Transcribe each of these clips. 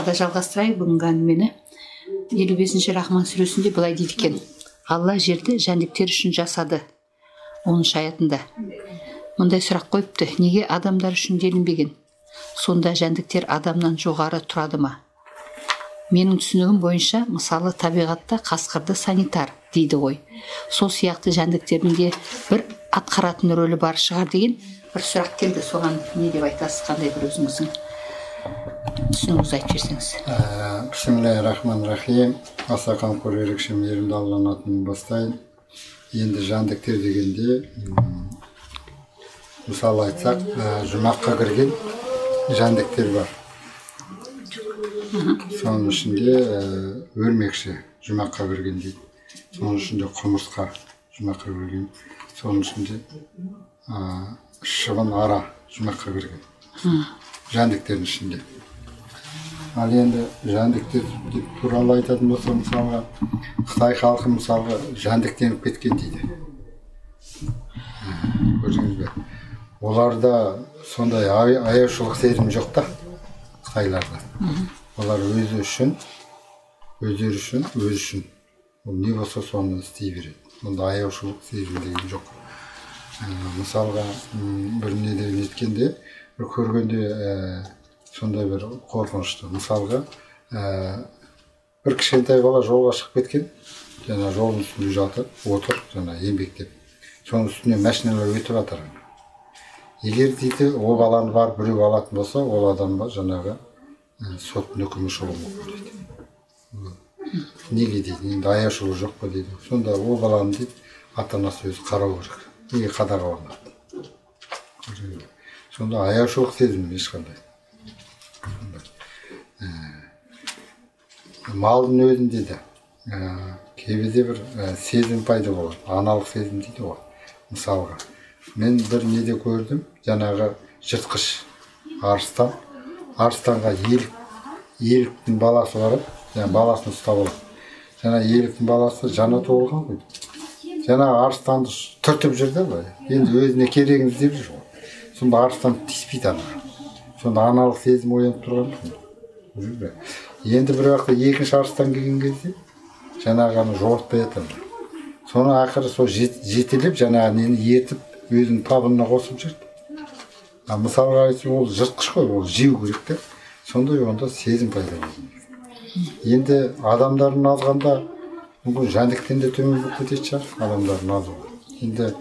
Тағы да жалғастырайық бүгінгі әңгімені. 55-ші Рахман сүресінде былай дейді екен: Алла жерді жәндіктер үшін жасады. 10-шы аятында мындай сұрақ қойыпты: неге адамдар үшін делінбеген? Сонда жәндіктер адамнан жоғары тұрады ма? Менің түсінігім бойынша, мысалы, табиғатта қасқырды санитар дейді ғой. Сол сияқты жәндіктердің де бір атқаратын рөлі бар шығар деген бір сұрақ келді. Соған не деп айтасыз, қандай бір өзіңіздің түсінігіңізді айтып жіберсеңіз. Бисмиллахи-рахмани-рахим. Аса қамқор, ерекше мейірімді Алланың атымен бастайын. Енді жәндіктер дегенде, мысалы айтсақ, жұмаққа кірген жәндіктер бар. Соның ішінде өрмекші жұмаққа кірген дейді. Соның ішінде құмырсқа жұмаққа кірген. Соның ішінде шыбын ара жұмаққа кірген. Жәндіктердің ішінде. Ал енді жәндіктер туралы айтатын болсам, мысалға, Қытай халқы мысалға жәндіктеніп кеткен дейді. Көрдіңіз бе? Оларда сондай аяушылық сезім жоқ та, қытайларда. Олар өзі үшін, өздері үшін, өзі үшін. Ол не болса соны істей береді. Онда аяушылық сезім деген жоқ. Мысалға, бір неде неткенде, бір көргенде сондай бір қорқынышты. Мысалға, бір кішкентай бала жолға шығып кеткен, жаңа жолдың үстінде жатып, отыр, жаңа еңбектеп. Соның үстіне машиналар өтіп жатыр. Егер дейді, ол баланы барып біреу алатын болса, ол адамға жаңағы соттың үкімі шығуы мүмкін дейді. Неге дейді, енді аяушылық жоқ па дейді. Сонда ол баланы дейді, ата-анасы өзі қарау керек. Неге қадағаланады? Сонда аяушылық сезім ешқандай. Малдың өзінде де кейбірде бір сезім пайда болады, аналық сезім дейді ғой. Мысалға, мен бір неде көрдім, жаңағы жыртқыш арыстан, арыстанға еліктің баласы барады, жаңа баласын ұстап алады. Жаңа еліктің баласы жаңа туылған ғой. Жаңа арыстанды түртіп жүр де былай. Енді өзіне керегін іздеп жүр ғой. Сонда арыстан тиіспейді анаға. Сонда аналық сезім оянып тұрған жоқ. Енді бір уақытта екінші арыстан келген кезде жаңағы аны жолатпай жатыр. Соны ақыры сол жетелеп жаңағы нені ертіп өзінің табынына қосып жүрді. А мысалға айтсам, ол жыртқыш қой, ол жеу керек те. Сондай онда сезім пайда болды. Енді адамдардың азғанда мүмкін жәндіктен де төмен болып кететін шығар, адамдардың азуы. Енді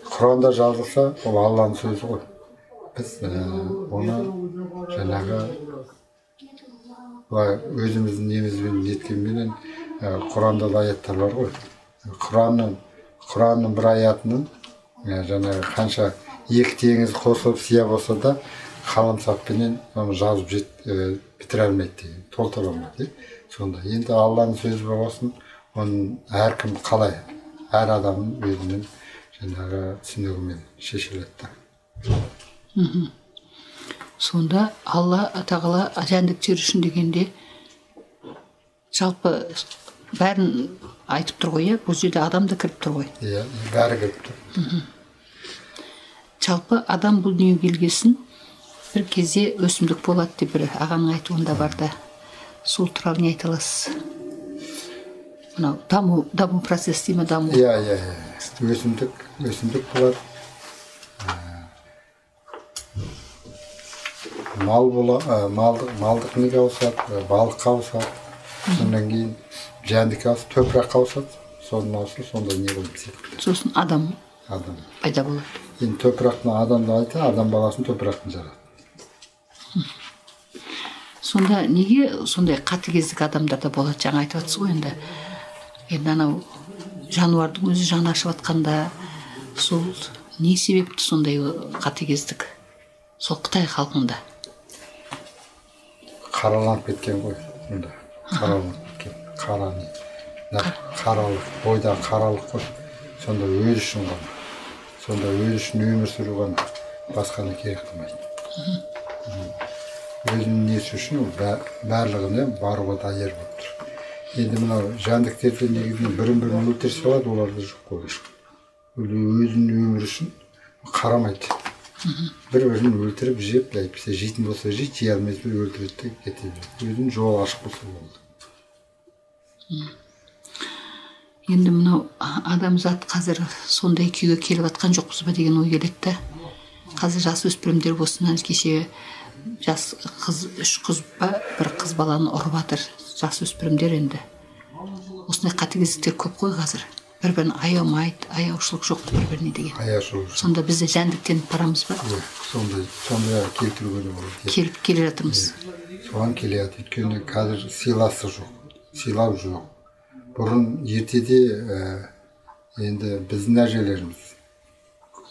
Құранда жазылса, ол Алланың сөзі ғой. Біз оны жаңағы былай өзіміздің немізбен неткенменен, Құранда да аяттар бар ғой. Құранның бір аятының жаңағы қанша екі теңіз қосылып сия болса да қаламсаппенен оны жазып бітіре алмайды деген, толтыра алмайды. Сонда енді Алланың сөзі болғасын, оның әркім қалай, әр адамның өзінің жаңағы түсінігімен шешіледі да. Сонда Алла тағала жәндіктер үшін дегенде жалпы бәрін айтып тұр ғой, иә? Бұл жерде адам да кіріп тұр ғой. Иә, бәрі кіріп тұр. Жалпы адам бұл дүниеге келгесін бір кезде өсімдік болады деп бір ағаның айтуында бар да. Сол туралы не айта аласыз? Мынау даму процесі дей ме, даму? Иә, иә, иә. Өсімдік болады. Мал бола, малдық неге ауысады, балыққа ауысады, содан кейін жәндікке ауысады, топыраққа ауысады, содан ауысып, сонда не болып кетеді. Сосын адам Адам пайда болады. Енді топырақтан адамды айтса, адам баласын топырақтан жаратады. Сонда неге сондай қатыгездік адамдарда болады? Жаңа айтып жатсыз ғой енді. Енді анау жануардың өзі жаны ашып жатқанда, сол не себепті сондай қатыгездік? Сол Қытай халқында. Қараланып кеткен ғой сонда. Қараланып кеткен. Қара не? Қаралық, бойдағы қаралық қой. Сонда өз үшін ғана. Сонда өз үшін өмір сүру ғана. Басқаны керек қылмайды. Өзінің несі үшін ол барлығына баруға даяр болып тұр. Енді мынау жәндіктерде негізінен бірін-бірін өлтіре салады, оларда жоқ қой. Ол өзінің өмірі үшін қарамайды. Бір-бірін өлтіріп жеп, әйтпесе жейтін болса жейді, жей алмайса өлтіреді де кете береді. Өзінің жолы ашық болса болды. Енді мынау адамзат қазір сондай күйге келіп жатқан жоқпыз ба деген ой келеді да. Қазір жас өспірімдер болсын, кеше жас қыз, 3 қыз ба, бір қыз баланы ұрып жатыр жас өспірімдер енді. Осындай қатыгездіктер көп қой қазір. Бір-бірін аямайды, аяушылық жоқ бір-біріне деген. Аяушылық. Сонда біз де жәндіктеніп барамыз ба? Иә, сондай келтіруге де болады. Келіп келе жатырмыз. Соған келеді. Өйткені қазір сыйластық жоқ, сыйлау жоқ. Бұрын ертеде енді біздің әжелеріміз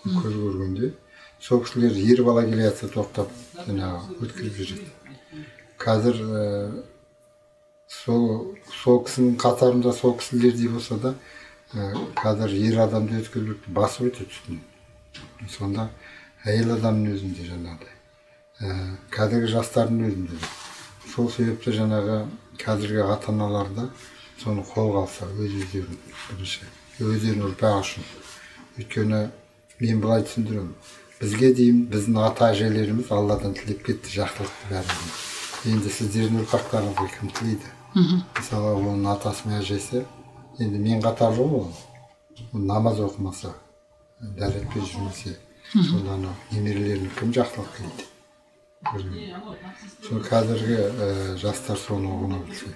көз көргенде сол кісілер ер бала келе жатса тоқтап жаңағы өткізіп жүреді. Қазір сол кісінің қатарында сол кісілердей болса да қазір ер адамды өткізіп басып өтеді үстінен. Сонда әйел адамның өзінде жаңағыдай, қазіргі жастардың өзінде де. Сол себепті жаңағы қазіргі ата-аналар да соны қолға алса өз-өздерін бірінші, өздерінің ұрпағы үшін. Өйткені мен былай түсіндіремін, бізге дейін біздің ата-әжелеріміз Алладан тілеп кетті жақсылықты бәрін. Енді сіздердің ұрпақтарыңызға кім тілейді? Мысалы, оның атасы мен әжесі, енді мен қатарлы ғой, ол намаз оқымаса, дәретпен жүрмесе, сонда анау немерелеріне кім жақсылық тілейді? Сол қазіргі жастар соны ұғына білсе.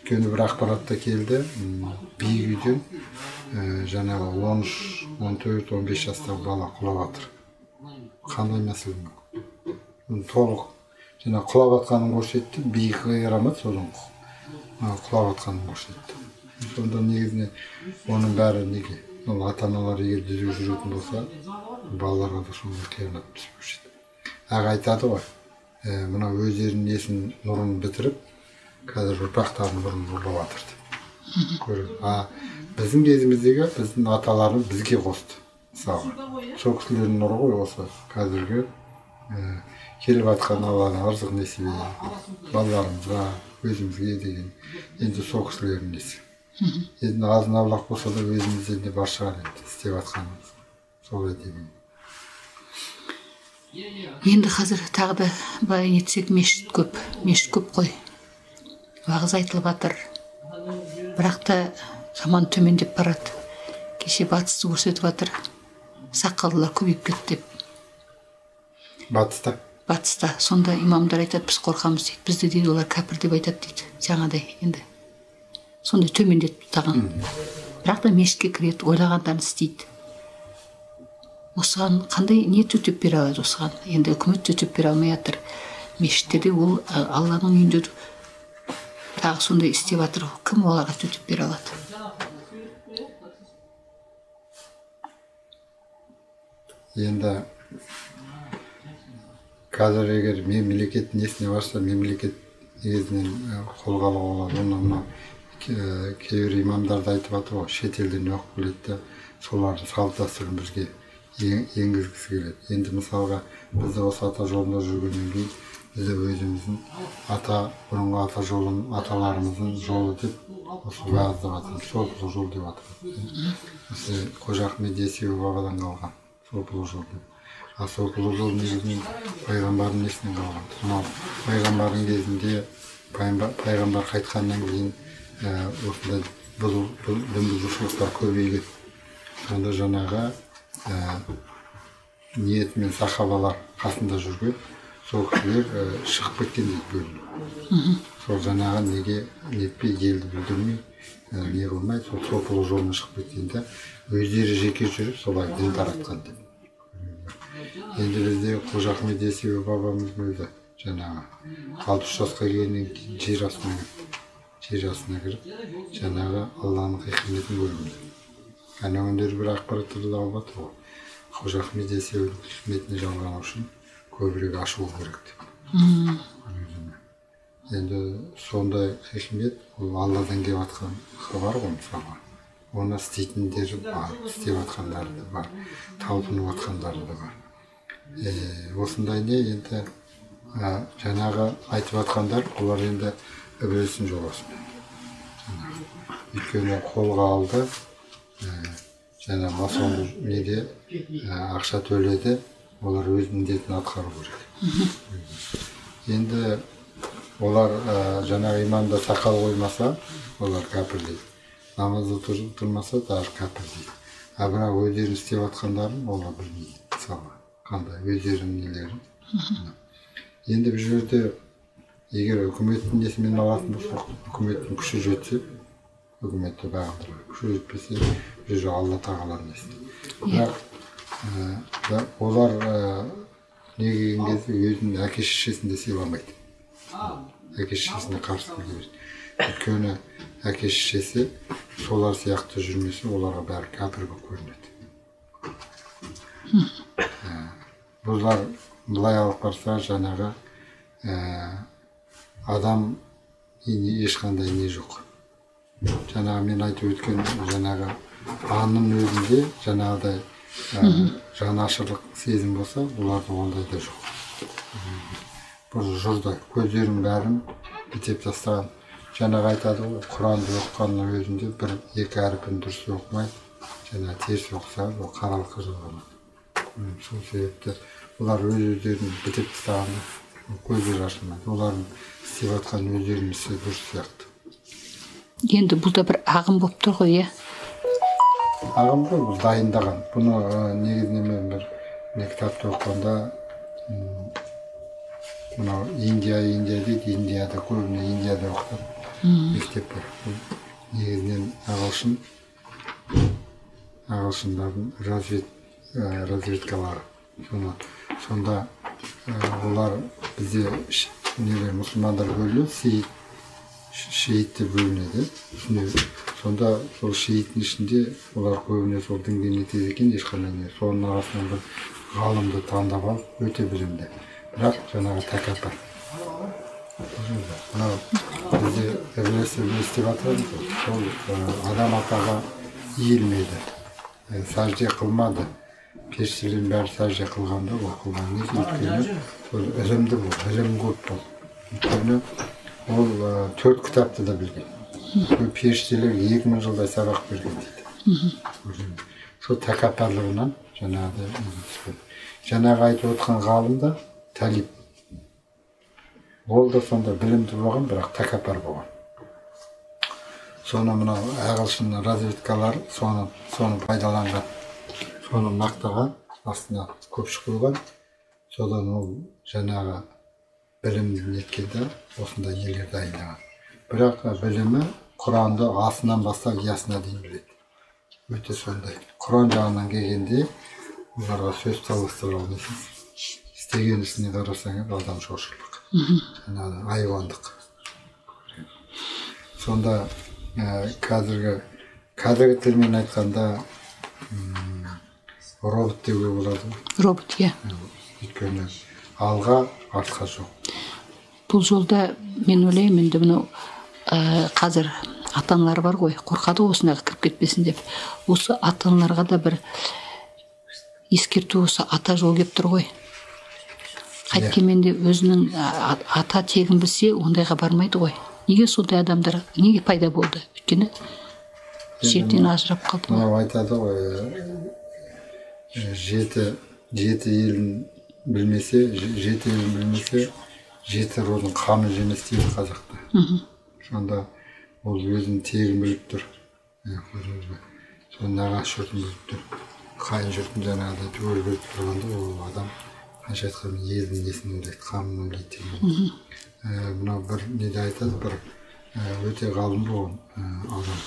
Өйткені бір ақпаратта келді, биік үйден жаңағы 13, 14, 15 жастағы бала құлап жатыр. Қандай мәселе мүмкін? Толық жаңа құлап жатқанын көрсетті, биік қирамады, содан құлап жатқанын көрсетті. Сонда негізіне оның бәрі неге? Ол ата-аналар егер түзу жүретін болса, балаларға да сондай қиянат түспеуші еді. Аға айтады ғой, мына өздерінің несін нұрын бітіріп, қазір ұрпақтарының нұрын ұрлап жатыр деп. А біздің кезіміздегі біздің аталарымыз бізге қосты. Мысалы, сол кісілердің нұры ғой осы қазіргі келіп жатқан Алланың ырзық несібе балаларымызға, өзімізге деген енді сол кісілердің несі. Енді азын аулақ болса да өзімізден де бар шығар енді істеп жатқанымыз. Солай деймін. Енді қазір тағы да былай нетсек, мешіт көп, мешіт көп қой. Уағыз айтылып жатыр. Бірақ та заман төмендеп барады. Кеше батысты көрсетіп жатыр. Сақалдылар көбейіп кетті деп. Батыста? Батыста. Сонда имамдар айтады, біз қорқамыз дейді. Бізді дейді, олар кәпір деп айтады дейді. Жаңадай енді. Сондай төмендетіп тастаған. Бірақ та мешітке кіреді, ойлағандарын істейді. Осыған қандай не төтеп бере алады осыған? Енді үкімет төтеп бере алмай жатыр. Мешіттерде ол Алланың үйінде тағы сондай істеп жатыр. Кім оларға төтеп бере алады? Енді қазір егер мемлекет несіне барса, мемлекет негізінен қолға алуға болады. Оны мына кейбір имамдар да айтып жатыр ғой, шетелден оқып келеді де, солардың салт дәстүрін бізге енгізгісі келеді. Енді мысалға біз де осы ата жолында жүргеннен кейін біз де өзіміздің ата, бұрынғы ата жолын, аталарымыздың жолы деп осы уағыздап жатырмыз, сопылық жол деп жатырмыз. Осы Қожа Ахмет Яссауи бабадан қалған сопылық жол деп. А сопылық жол негізінен пайғамбардың несінен қалған. Мынау пайғамбардың кезінде, пайғамбар қайтқаннан кейін осындай дін бұзушылықтар көбейген. Сонда жаңағы ниетімен сахабалар қасында жүрген, сол кісілер шығып кеткен дейді бөлініп. Сол жаңағы неге нетпей, елді бүлдірмей, не қылмай, сол сопылық жолына шығып кеткен де, өздері жеке жүріп солай дін таратқан деп. Енді бізде Қожа Ахмет Яссауи бабамыздың өзі жаңағы 60 жасқа келгеннен кейін жер астына кірді. Жер астына кіріп, жаңағы Алланың хикметін көрген. Ана күндері бір ақпараттарды алып жатыр ғой. Қожа Ахмет Яссауидің хикметіне жалғану үшін көбірек ашылу керек деп. Енді сондай хикмет ол Алладан келіп жатқан хабар ғой мысалға. Оны істейтіндері бар, істеп жатқандары да бар, талпынып жатқандары да бар. Осындай не енді жаңағы айтып жатқандар, олар енді ібілістің жобасымен. Өйткені қолға алды, жаңа масонды неде ақша төледі, Олар өз міндетін атқару керек. Енді олар жаңағы имамда сақал қоймаса, олар кәпір дейді. Намазда тұрмаса, даже кәпір дейді. А бірақ өздерінің істеп жатқандарын олар білмейді. Мысалы, қандай өздерінің нелерін. Енді бұл жерде егер үкіметтің несімен алатын болсақ, үкіметтің күші жетсе, үкіметті бағындыру, күші жетпесе, бұл жерде Алла тағаланың несі. Бірақ олар не келген кезде өзінің әке шешесін де сыйламайды. Әке шешесіне қарсы келе береді. Өйткені әке шешесі солар сияқты жүрмесе, оларға бәрі кәпір болып көрінеді. Бұлар былай алып қараса, жаңағы адам ешқандай не жоқ. Жаңағы мен айтып өткен жаңағы аңның өзінде жаңағыдай жанашырлық сезім болса, оларда ондай да жоқ. Бұл жұрда көздерінің бәрін бітеп тастаған. Жаңағы айтады ғой, Құранды оқығанның өзінде бір екі әрпін дұрыс оқымай, жаңа теріс оқыса, ол қаралыққа жалғанады. Сол себепті олар өз өздерін бітеп тастағанда көздері ашылмайды. Олардың істеп жатқан өздерінің ісі дұрыс сияқты. Енді бұл да бір ағым болып тұр ғой, иә? Ағым ғой, бұл дайындаған. Бұны негізінен мен бір кітапты оқығанда, мынау Индия, Индия дейді, Индияда көбіне Индияда оқытады. Мектеп бар. Бұл негізінен ағылшындардың разведкалары. Сонда олар бізде нелер мұсылмандар бөлінеді, шиит деп бөлінеді. Сонда сол шииттің ішінде олар көбіне сол дінге нетеді екен, ешқандай не. Соның арасынан бір ғалымды таңдап алып, өте білімді. Бірақ жаңағы тәкаппар. Мынау бізде ібіліс ібіліс деп атырады, сол Адам атаға иілмеді, сәжде қылмады. Періштелердің бәрі сәжде қылғанда ол қылған. Неге? Өйткені сол ілімді бол, ілім көп бол. Өйткені ол 4 кітапты да білген. Періштелер 2000 жылдай сабақ берген дейді. Сол тәкаппарлығынан жаңағыдай түскен. Жаңағы айтып отқан ғалым да Талиб. Ол да сонда білімді болған, бірақ тәкаппар болған. Соны мынау ағылшын разведкалары соны пайдаланған, соны мақтаған, астына көпшік қойған. Содан ол жаңағы білімді неткенде осындай нелер дайындаған. Бірақ білімі Құранды асынан бастап ясына дейін біледі. Өте сондай. Құран жағынан келгенде оларға сөз таластыра алмайсыз. Істеген ісіне қарасаңыз адам шошырлық. Жаңағы айуандық. Сонда қазіргі тілмен айтқанда робот деуге болады ғой. Робот, иә. Өйткені алға, артқа жоқ. Бұл жолда мен ойлаймын, енді мынау қазір ата-аналар бар ғой, қорқады ғой осындайға кіріп кетпесін деп. Осы ата-аналарға да бір ескерту, осы ата жол келіп тұр ғой. Қайткенмен де өзінің ата тегін білсе, ондайға бармайды ғой. Неге сондай адамдар, неге пайда болды? Өйткені жерден ажырап қалды. Мынау айтады ғой, жеті елін білмесе, жеті елін білмесе, жеті рудың қамын жемес дейді қазақта. Сонда ол өзінің тегін біліп тұр. Сол нағашы жұртын біліп тұр. Қайын жұртын жаңағыдай түгел біліп тұрғанда ол адам қанша айтқанмен елдің несін ойлайды, қамын ойлайды деген. Мынау бір неде айтады, бір өте ғалым болған адам.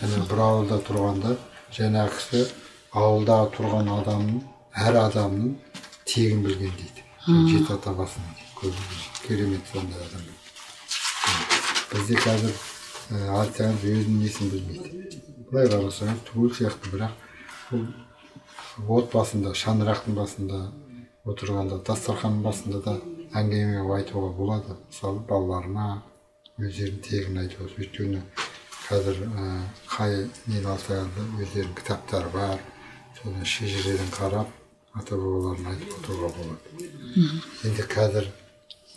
Және бір ауылда тұрғанда жаңағы кісі ауылда тұрған адамның, әр адамның тегін білген дейді. Жеті ата басының дейді. Керемет сондай адам. Бізде қазір айтсаңыз өзінің несін білмейді. Былай қарасаңыз түгел сияқты, бірақ бұл отбасында, шаңырақтың басында отырғанда, дастарханның басында да әңгіме айтуға болады. Мысалы, балаларына өздерінің тегін айтуға. Өйткені қазір қай нені алсаңыз да өздерінің кітаптары бар, соны шежіреден қарап ата-бабаларын айтып отыруға болады. Енді қазір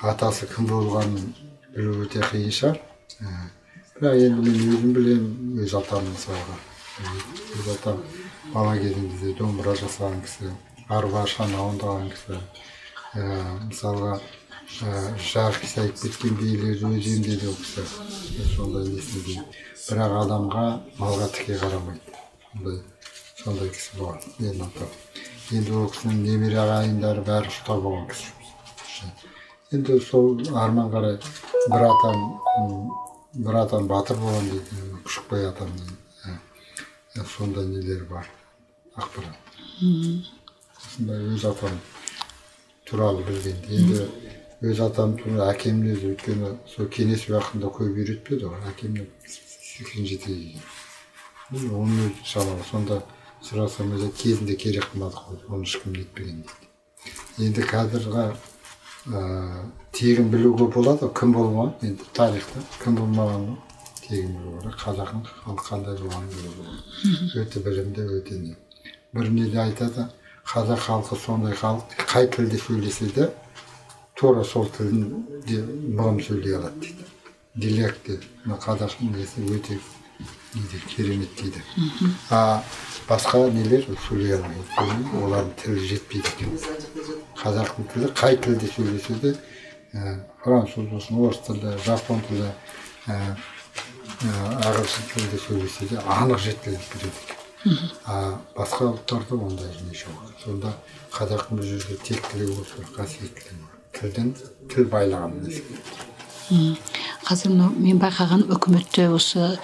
атасы кім болғанын білу өте қиын шығар. Бірақ енді мен өзім білемін, өз атам мысалға. Өз атам бала кезімізде домбыра жасаған кісі. Арба шана ондаған кісі. Мысалға жар қисайып кеткен биелерді өзі емдеді ол кісі. Сондай несіне дейін. Бірақ адамға, малға тіке қарамайды. Сондай кісі болған менің атам. Енді ол кісінің немере ағайындары бәрі ұста болған кісі. Енді сол арман қарай бір атам батыр болған дейді, Күшікбай атам дейді. Сондай нелер бар, ақпарат. Осындай өз атам туралы білгенде. Енді өз атам туралы әкемнің өзі, өйткені сол кеңес уақытында көп үйретпеді ғой, әкемнің 87-ге келген. Оның өзі шамалы, сонда сұрасам өзі кезінде керек қылмадық қой, оны ешкім нетпеген дейді. Енді қазіргі тегін білуге болады, кім болмаған, енді тарихта кім болмаған тегін білуге болады, қазақтың халқы қандай болғанын білуге болады. Өте білімді, өте не. Бір неде айтады, қазақ халқы сондай халық, қай тілде сөйлесе де, тура сол тілінде мығым сөйлей алады дейді. Диалекті, мына қазақтың несі өте неде керемет дейді. А басқа нелер сөйлей алмайды, олардың тілі жетпейді екен. Қазақтың тілі қай тілде сөйлесе де, француз болсын, орыс тілі, жапон тілі, ағылшын тілінде сөйлесе де анық жеткізіп береді екен. А басқа ұлттарда ондай не жоқ. Сонда қазақтың бұл жерде тектілігі осы, қасиеттілігі бар. Тілден тіл байлаған несі. Қазір мен байқағаным, үкіметте осы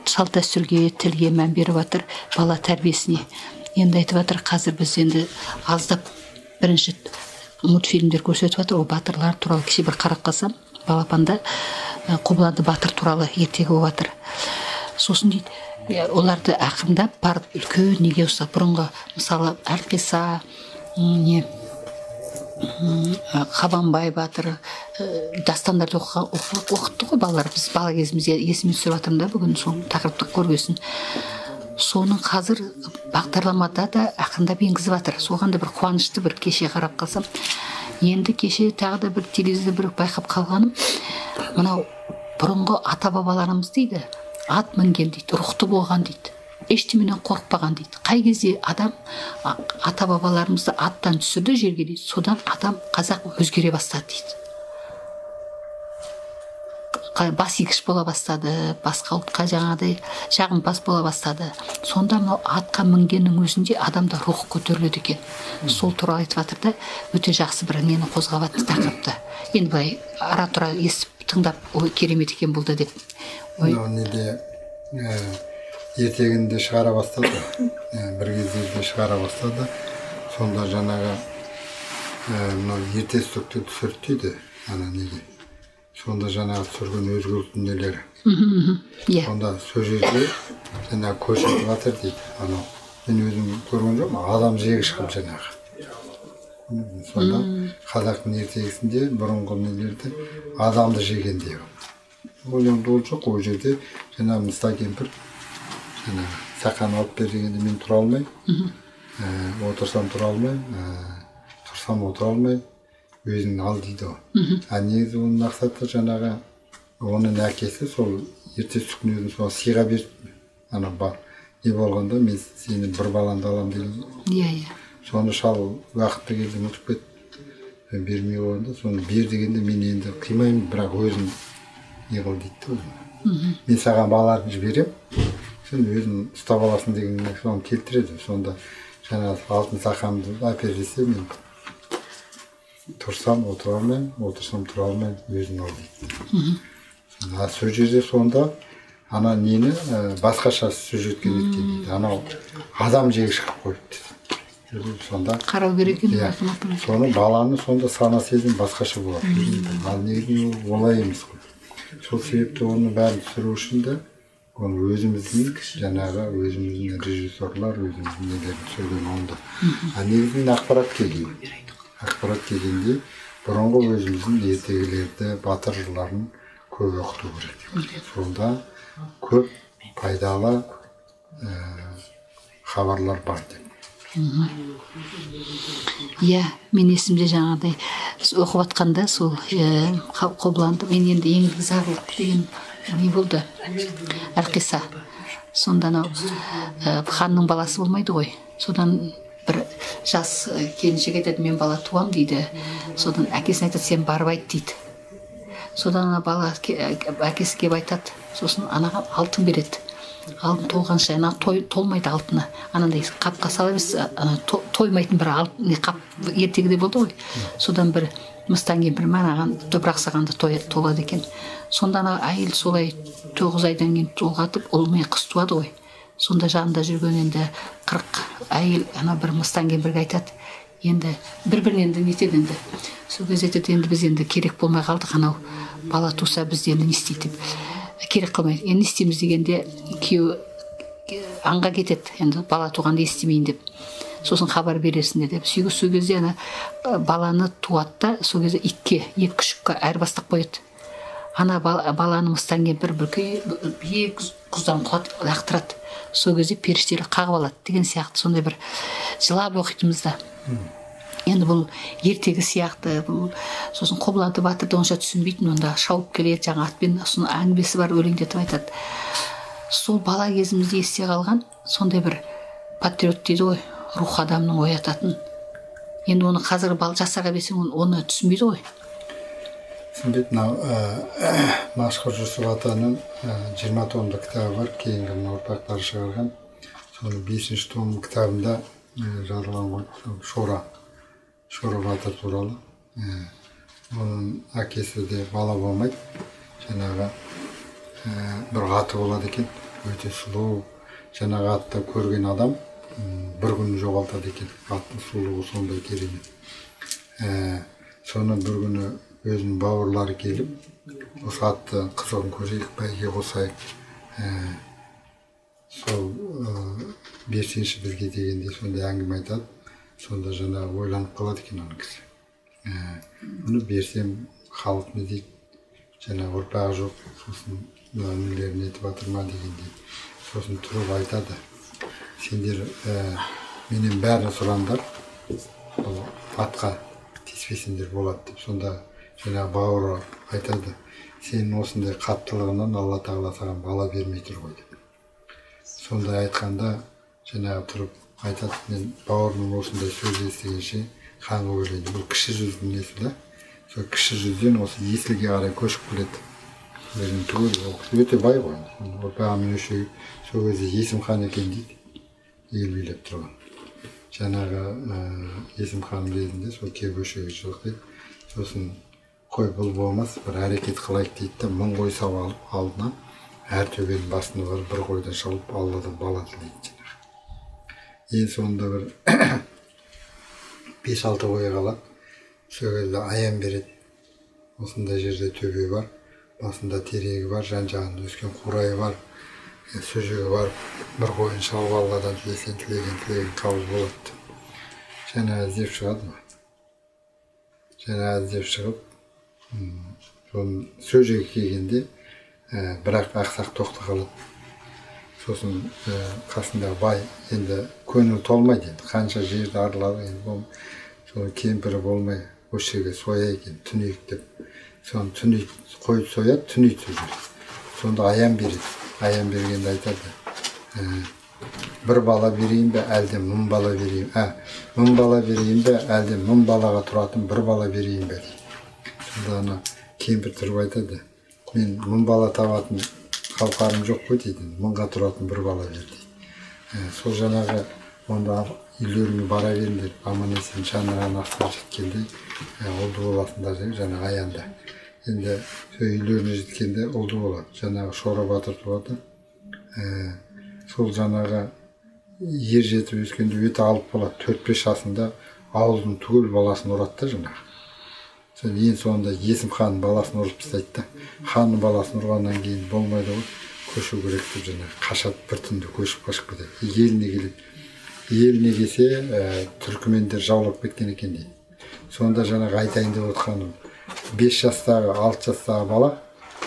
салт дәстүрге, тілге мән беріп жатыр, бала тәрбиесіне. Енді айтып жатыр, қазір біз енді аздап бірінші мультфильмдер көрсетіп жатыр, ол батырлар туралы кеше бір қарап қалсам, балапанда Қобыланды батыр туралы ертегі болып жатыр. Сосын дейді, оларды ақырындап барып үлкен неге ұстап, бұрынғы мысалы Әлқиса, не Қабанбай батыр дастандарды оқытты ғой балалар. Біз бала кезімізде есіме түсіріп жатырмын да, бүгін сол тақырыпты көргесін. Соның қазір бағдарламада да ақырындап енгізіп жатыр. Соған да бір қуанышты бір кеше қарап қалсам. Енді кеше тағы да бір телевизорда бір байқап қалғаным, мынау бұрынғы ата-бабаларымыз дейді, ат мінген дейді, рухты болған дейді, ештеменен қорықпаған дейді. Қай кезде адам ата-бабаларымызды аттан түсірді жерге дейді, содан адам қазақ өзгере бастады дейді. Бас игіш бола бастады, басқа ұлтқа жаңағыдай жағымпаз бола бастады. Сонда мынау атқа мінгеннің өзінде адамда рух көтеріледі екен. Сол туралы айтып жатыр да, өте жақсы бір нені қозғап жатты тақырыпты. Енді былай ара-тұра естіп тыңдап, ой керемет екен бұл да деп. Мынау неде ертегінде шығара бастады, бір кездерде шығара бастады. Сонда жаңағы мынау ерте түстікті түсірді дейді, ана неге. Сонда жаңағы түсірген өзгелік дүниелері. Сонда сол жерде жаңағы көрсетіп жатыр дейді. Анау мен өзім көрген жоқпын, адам жегіш қылып жаңағы. Сонда қазақтың ертегісінде бұрынғы нелерде адамды жеген деп. Ол енді ол жоқ, ол жерде жаңағы Мұста кемпір жаңағы сақаны алып бер дегенде мен тұра алмаймын, отырсам тұра алмаймын, тұрсам отыра алмаймын, өзің ал дейді ғой. А негізі оның мақсаты жаңағы оның әкесі сол ерте түстіктің өзін соған сыйға беріп, ана бар не болғанда мен сені бір балаңды аламын деген. Иә, иә. Соны шал уақытты келді ұмытып кетті, бермей қойғанда, соны бер дегенде мен енді қимаймын, бірақ өзім не қыл дейді да өзім. Мен саған балаларды жіберем, сен өзің ұстап аласың деген соны келтіреді. Сонда жаңағы алтын сақамды әпер десе, мен тұрсам отыра алмаймын, отырсам тұра алмаймын, өзің ал дейді. А сол жерде сонда ана нені басқаша сюжетке неткен дейді. Анау адам жегіш қылып қойыпты. Сонда қарау керек екен. Соны баланы сонда сана сезім басқаша болады. Ал негізінде ол олай емес қой. Сол себепті оны бәрін түсіру үшін де оны өзіміздің жаңағы өзіміздің режиссерлар, өзіміздің нелерін түсірген онда. А негізінен ақпарат келген. Ақпарат келгенде бұрынғы өзіміздің ертегілерді, батыр жырларын көп оқыту керек. Сонда көп пайдалы хабарлар бар деп. Иә, мен есімде жаңағыдай оқып жатқанда сол Қобыланды, мен енді Еңлік Зарлық деген не болды, Әлқиса. Сонда анау ханның баласы болмайды ғой. Содан бір Жас келіншек айтады, мен бала туам дейді. Содан әкесіне айтады, сен барып айт дейді. Содан ана бала әкесі келіп айтады. Сосын анаға алтын береді. Алтын толғанша, ана толмайды алтыны. Анандай қапқа сала берсе, ана тоймайтын бір алтын қап ертегіде болды ғой. Содан бір мыстан кемпір маған топырақ салғанда толады екен. Сонда ана әйел солай 9 айдан кейін толғатып, ұл мен қыз туады ғой. Сонда жанында жүрген енді 40 әйел ана бір мыстан кемпірге айтады. Енді бір-бірін енді нетеді енді. Сол кезде айтады, енді біз енді керек болмай қалдық, анау бала туса бізді енді не істейді деп. Керек қылмайды. Енді не істейміз дегенде күйеуі аңға кетеді. Енді бала туғанда естімейін деп. Сосын хабар бересіңдер деп. Сол кезде ана баланы туады да, сол кезде итке, екі күшікке айырбастап қояды. Ана баланы мыстан кемпір биік құздан лақтырады. Сол кезде періштелер қағып алады деген сияқты сондай бір жылап оқитынбыз да. Енді бұл ертегі сияқты, бұл сосын Қобыланды батырды онша түсінбейтін, онда шауып келеді жаңа атпен, сосын әңгімесі бар өлеңдетіп айтады. Сол бала кезімізде есте қалған сондай бір патриот дейді ғой, рух адамның оятатын. Енді оны қазір бала жастарға берсең, оны түсінбейді ғой. Түсінбейді. Мынау Мәшһүр Жүсіп атаның 20 томдық кітабы бар, кейінгі мына ұрпақтары шығарған. Соның 5 том кітабында жазылған ғой, Шора батыр туралы. Оның әкесі де бала болмайды, жаңағы бір аты болады екен, өте сұлу. Жаңағы атты көрген адам бір күн жоғалтады екен, аттың сұлулығы сондай керемет. Соны бір күні өзінің бауырлары келіп, осы атты қызығын көрейік, бәйге қосайық, сол берсеңші бізге дегенде сондай әңгіме айтады. Сонда жаңағы ойланып қалады екен ана кісі. Бұны берсем халық не дейді, жаңағы ұрпағы жоқ, сосын інілері нетіп жатыр ма дегендей. Сосын тұрып айтады, сендер менен бәрін сұраңдар, бұл атқа тиіспесеңдер болады деп. Сонда жаңағы бауыры айтады, сенің осындай қаттылығынан Алла тағала саған бала бермей тұр ғой деп. Сонда айтқанда жаңағы тұрып айтады, мен бауырымның осындай сөз естігенше қанға өлейін. Бұл кіші жүздің несі да, сол кіші жүзден осы Есілге қарай көшіп келеді. Өзінің түгел, ол кісі өте бай ғой. Ұрпағымен өшегіп, сол кезде Есім хан екен дейді, ел билеп тұрған. Жаңағы Есім ханның кезінде сол келіп өшегі жоқ дейді. Сосын қой бұл болмас, бір әрекет қылайық дейді де, 1000 қой сауып алып алдына әр төбенің басына барып бір қойдан шалып Алладан бала тілейді. Ең соңында бір 5-6 қой қалады. Сол кезде аян береді. Осындай жерде төбе бар, басында терегі бар, жан-жағында өскен қурайы бар. Сол жерге барып бір қойын шалып Алладан тілесең, тілеген тілегің қабыл болады деп. Жаңа іздеп шығады ма? Жаңа іздеп шығып, сол жерге келгенде бірақ ақсақ тоқты қалады. Сосын қасындағы бай енді көңіл толмайды енді, қанша жерді аралады енді, соны кемпірі болмай осы жерге сояйық енді, түнейік деп. Соны түнейік, қойып сояды, түнейді сол жерге. Сонда аян береді. Аян бергенде айтады, бір бала берейін бе, әлде 1000 бала берейін, 1000 бала берейін бе, әлде 1000 балаға тұратын бір бала берейін бе дейді. Сонда ана кемпір тұрып айтады, мен 1000 бала табатын қауқарым жоқ қой дейді, 1000-ға тұратын бір бала бер дейді. Сол жаңағы онда үйлеріңе бара беріңдер, аман есен шаңырағын астына жеткенде ұлды боласыңдар деп жаңағы аянда. Енді сол үйлеріне жеткенде ұлды болады. Жаңағы Шора батыр туады. Сол жаңағы ер жетіп өскенде өте алып болады. 4-5 жасында ауылдың түгел баласын ұрады да жаңағы. Соны ең соңында Есім ханның баласын ұрып тастайды да. Ханның баласын ұрғаннан кейін болмайды ғой, көшу керек деп жаңағы қашады, бір түнде көшіп қашып кетеді. Еліне келеді. Еліне келсе, түркімендер жаулап кеткен екен дейді. Сонда жаңағы айтайын деп отқаным, 5 жастағы, 6 жастағы бала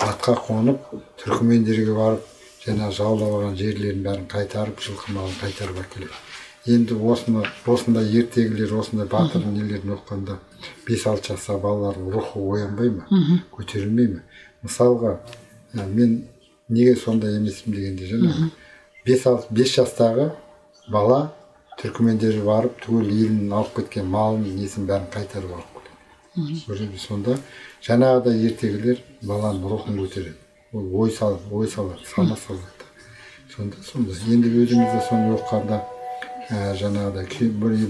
атқа қонып, түркімендерге барып, жаңағы жаулап алған жерлерін бәрін қайтарып, жылқы малын қайтарып әкеледі. Енді осындай ертегілер, осындай батырдың нелерін оқығанда 5-6 жастағы балалардың рухы оянбай ма, көтерілмей ме? Мысалға, мен неге сондай емеспін дегенде, жаңағы 5 жастағы бала Түркімендер барып түгел елін алып кеткен малын, несін бәрін қайтарып алып келеді. Көрдіңіз, сонда жаңағыдай ертегілер баланың рухын көтереді. Ол ой салады, ой салады, сана салады. Сонда енді өзіміз де соны оқығанда, жаңағыдай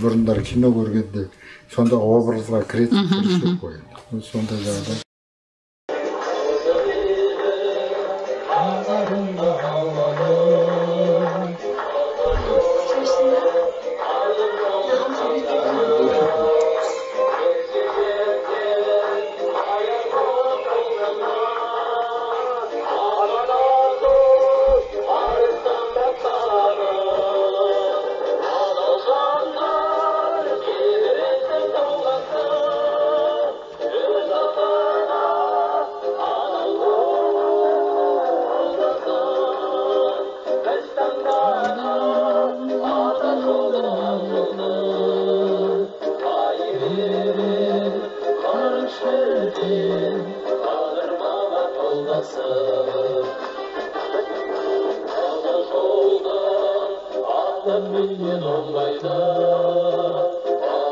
бұрындары кино көргенде сонда образға кіретін тіршілік қой енді. Сондай жағдай.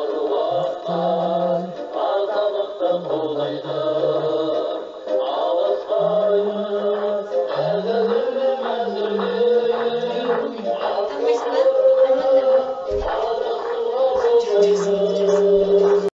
Аруақтар, аталықтан қолдайды.